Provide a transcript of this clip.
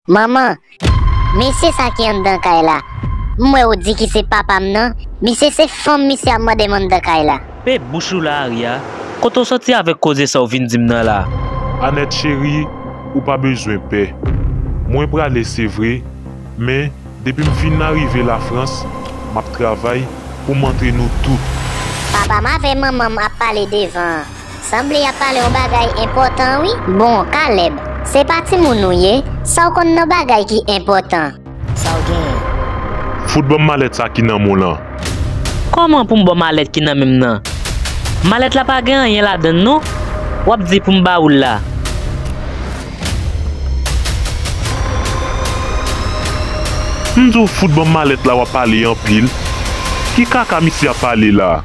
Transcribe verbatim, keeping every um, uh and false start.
Manman, mesye sa ki anndan kay la, m wè ou di ki se papa m nan, misye se fanm misye ap mande m anndan kay la. Pe bouch ou la Aria, kote w soti avèk koze sa w vin di m nan la? Anèt cheri, ou pa bezwen pè. Mwen prale se vre, men depi m fin arive Lafrans, m ap travay pou m antre nou tout. Papa m avè manman m ap pale devan an. Sanble y ap pale yon bagay enpòtan wi. Bon, Caleb, se pa timoun ou ye, sa w konn nan bagay ki enpòtan? Sa w genyen? Fout ban m malèt sa ki nan men w lan. Kòman pou m ba w malèt ki nan men m nan? Malèt la pa gen anyen ladan l non. W ap di pou m ba ou l la. M di w fout ban m malèt la w ap pale anpil. Ki kaka misye ap pale la?